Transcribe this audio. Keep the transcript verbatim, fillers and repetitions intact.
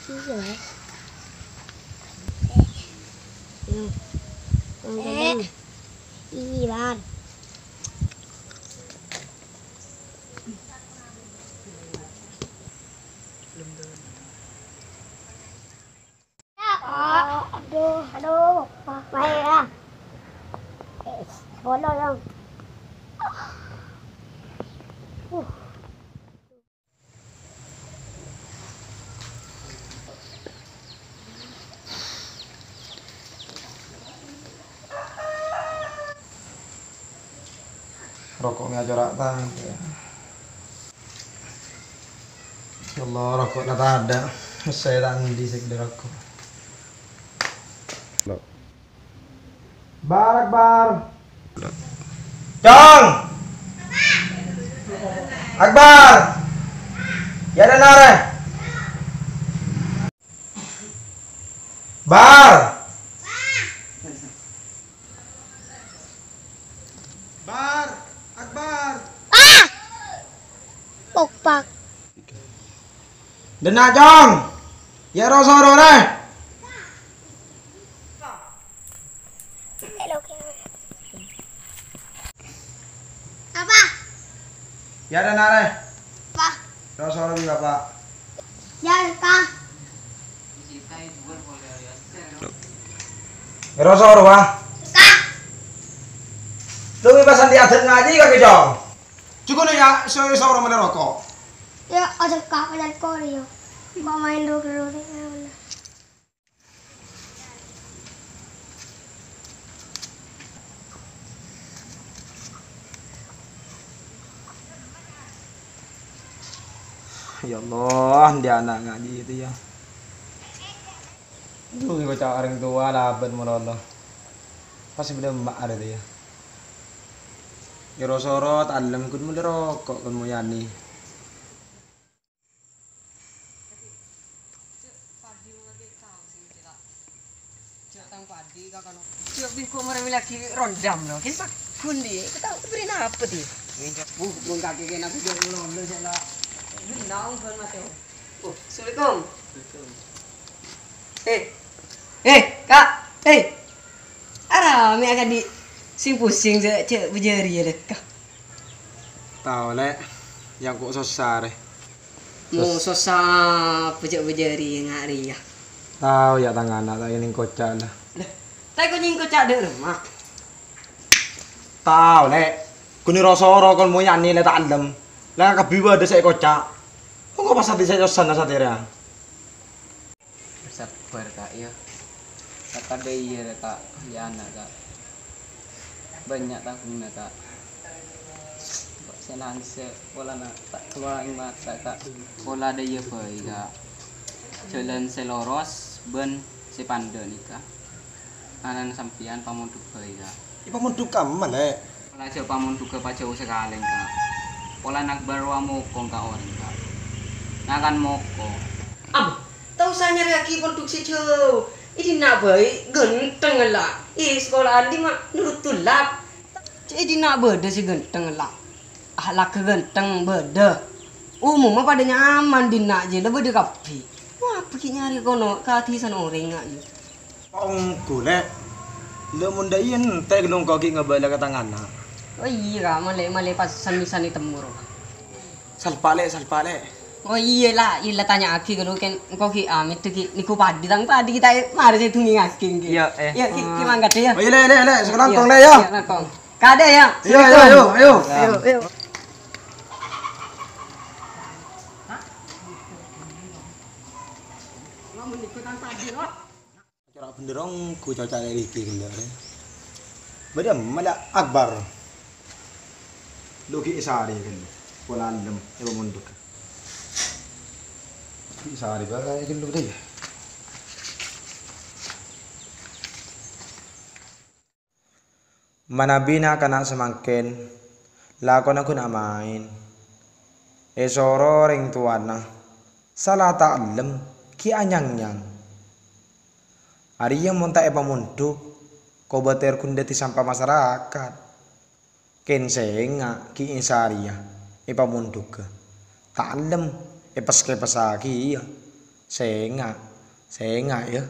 Iya. Hmm. Eh. Iya, Bang. Aduh, aduh, bahaya. Eh, bolong, Bang. Uh. Roko' mè' acora' tadâ'. Ya Allah, roko'na tadâ'. Sè ta' andi' sè ghellâ' roko'. Bar, Akbar. Cong! Akbar! Yâ, dâna rè. Bar! Bar! Akbar! Ah! Pokpak. Dâna, Cong! Yâ, ro-soro rè. Apa? Yâ, dâna rè. Apa? Ro-soro bi' Bapa'. Yâ, Kang. Ro-soro, Pak. Kang. Lu bi' pas andi' adât ngajhi kakè, Cong? Jhuko' nè, yâ, so-, soro mèlè roko'. Yâ, ajâ ka' pajan kor, yâ. Kok maèn ro-, ro-, ro-, Ya Allah, andi' ana' ngajhi itu ya. Aduh, koca' orèng towa labât malolo. Pas bâdâ emma' arè itu ya. Yâ ro-soro tallem ghun mèlè roko' ghun moyani. Cek, tang padi kakano. Cek, bingko mara milagi rondam lo. Kèn Pak Gundi, kita beri napa di? Uh, bung kaki kena aku jauh lo, lo jala. Naon ban mate. Oh, assalamualaikum. Eh, eh, Kak, eh. Arapa mè' akadi sing pusing, cek, cek bejari ya, Lek. Tao, Lek. Yang kok sossa, rè. Mo sossa pejjhâ' bejjhâri nga' rèya. Tao, yâ, tang ana' ta' kènèng koca', la. Lah, ta' kènèng koca' dâ' remma. Tao, Lek. Ghun ro-soro kon moyani, Lek, ta' allem. La, kabbhi bâdâ sè koca'. Engko' pas ati sè sossana satèya. Sabbhâr, Kak, yâ. Kaka dâ' iyâ, Kak, yâ ana', Kak. Bânnya' tangghungnga, Kak. Kok sè nangsè polana ta' kalowar mata, Kak. Pola dâ' iyâ bhâi, Kak. Jhâlân sè loros bân sè pandâ' nèka ana'na sampèyan pamondhuk bhâi, Kak. Èpamondhuk kamma, Lek? Pola jhâ' pamondhugghâ pajhâu sakalèng, Kak. Pola Akbar rowa mokong ka orèng, Kak. Nakan mokong. Am, ta' osa nyarèyaghi pondhuk sè jhâu. È dinna' bhâi ghântheng, la. È, sakola'an dimma nurut tulak. Cè' è dinna' bâdâ sè ghântheng, la. Akhlakka ghântheng bâdâ. Umumma padâ nyaman dinna' jiyâ la bâdâ kabbhi. Apa ghi' nyarè kono ka ati san orèng, nga', yâ? Ongghu, Lek. La mon dâ' iyâ enté' ghâllu engko' ghi' ngabâlâ ka tang ana'. Oh iyâ, Ka', malè, malè pas san-, san ètemmo, ro. Salpa', Lek, salpa', Lek. Oh iyâ, la, iyâ la tanya'aghi ghâllu kèng engko' ghi' amèt ghi' nèko padi, tang padi ghi' ta' marè sè dungngèngaghi ghi'. Iyâ, eh. Iyâ, ghi', ghi' mangkat, yâ. Oh iyâ, Lek, Lek, Lek, sakalangkong, Lek, yâ. Iyâ, langkong. Kadâ, yâ. Iyâ, iyâ, iyâ, iyâ. Iyâ, iyâ. Cora' bhender ongghu coca' lè' rèki ghellâ', rè. Bâdâ mala Akbar. Lo' ghi' èsarè ghellâ'. Pola allem, è pamondhugghâ. Ghi' èsarè bhâi ghellâ' bhâi. Manabi na'-kana' samangkèn, lakona ghun amaèn. Èsoro rèng towana, sala ta' allem, ghi' anyang-nyang. Arèya mon ta' èpamondhuk, kobâtèr ghun dhâddhi sampah masarakat. Kèng sènga' ghi' èsarèya, èpamondhugghâ. Ta' allem, èpès-kèpèssaghi, iyâ. Sènga', sènga', yâ.